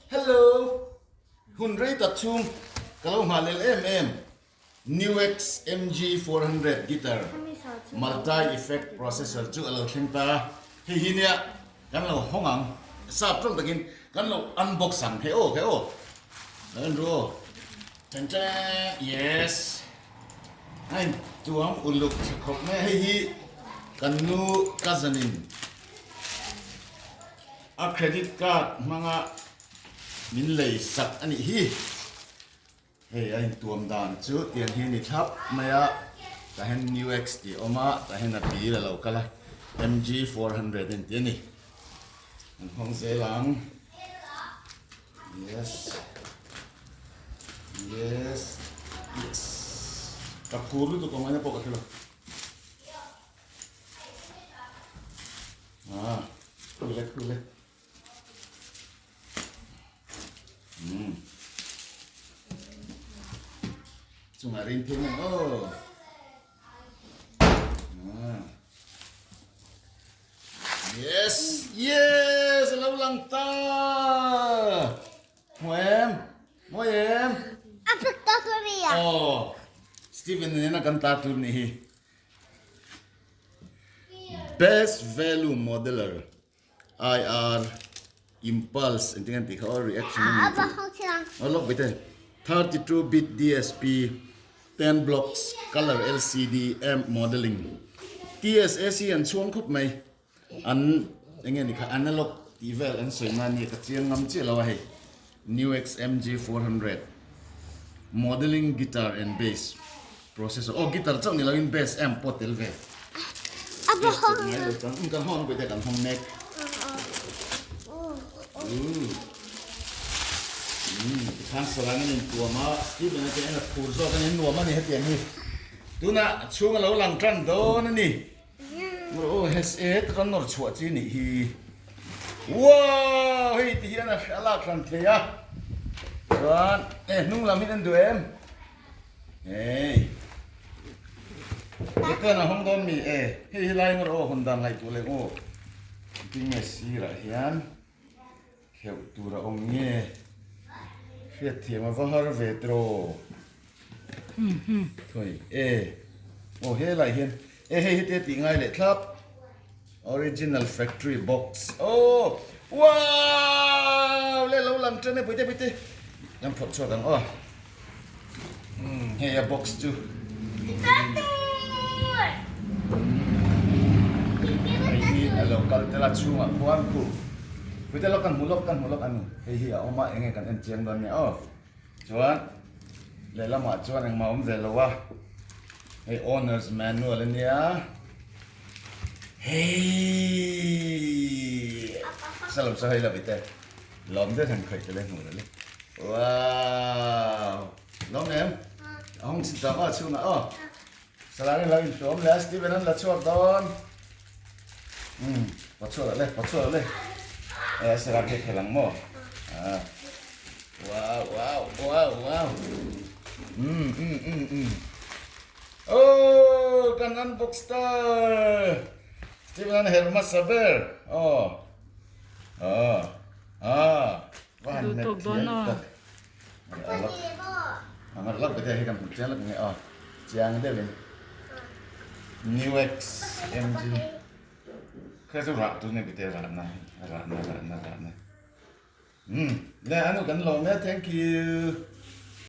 Hello! Hun rei tak chhung ka lo nghah lel em em Newex MG 400 guitar multi effect processor chu a lo thleng ta a, hei hi nia kan lo hawng ang, sap tawng takin kan lo unbox ang, hei aw hei aw lo en ru aw, chen chen yes a in tuam uluk tha khawp mai a, hei hi kan nu cousin in a credit card hmanga min lei sak a nih hi. Hei a intuam dan chu tiang hi a ni thlap mai a, tah hian New X tih a awm a, tah hian a bil a lo kal a, MG 400 a inti a ni. An hawng zel ang. Yes. Yes. Yes. Ka phur lutuk awm aina pawh ka hre lo. Ah, khule khule. Chungah rin phei mai aw. Yes, yes, lo lang ta. Hmu em? Mawi em? A phak ta tur mi a. Oh, Steven nena kan ta tur ni hi. Best value modeler. IR impulse engtin nge an tih kha aw reaction a ni tih aw lawk ve te 32 bit DSP 10 blocks colour LCD amp modelling TSAC an chhuang khawp mai an enge ni kha analog tih vel an sawi na nia ka chiang ngam chiah lo a hei New XMG 400 modelling guitar and bass Processor aw guitar chauh ni loin bass amp pawh tel ve. Bass chauh ngai lo chuan um kan hawng pawh te kan hawng mek. Um tikhan salang an intuam a Steven a te en a phur zawk a ni nuam a ni hetiang hi. Tunah chhung a lo lang tan dawn a ni. Aw he tak an nawr chhuah chi nih hi. Wow hei ti hian a lak hran thei a. Chuan e hnung lam hi an duh em? Hei Hetiang a hawng dawn mi e hei hi lai ngawr aw hawn dan ngaihtuah leh aw engtin nge sirah hian kheuh tur a awm nge hriatthiam a va har ve tiraw thawi e aw helai hian e hei heti a tih ngai leh thlap original factory box aw wow le lo lang tan e puite puite kan phawrh chhuak ang aw hei a box chu hei hi a lo kal tel a chhungah khuan khu puite lawk kan hmu lawk kan hmu lawk anu hei hi a awm a enge kan en chiang dawn nia aw Chuan lehlamah chuan engmah awm ve lo a, hei owner's manual a nia, heiii salo chu hei lo ite lawm deuh han khawih tel e hmuh le wow lawm em a hawng chhin tak aw chhungah aw salai lo intuam leh a Steven an la chhuak dawn um pawt chhuak le pawt chhuak le e salai khi khel ang maw ah. Wow wow wow wow um um um um Oh kan unbox ta Steven an her hmasa ber aw ah ah va han hmet thiam tak a ngar lak bete hi kan hmu chiang lak nge aw chiang deuhin New X MG kha chu rah tu ne bete rahna rahna rahna rahna Umm le anu kan lawm e thank you.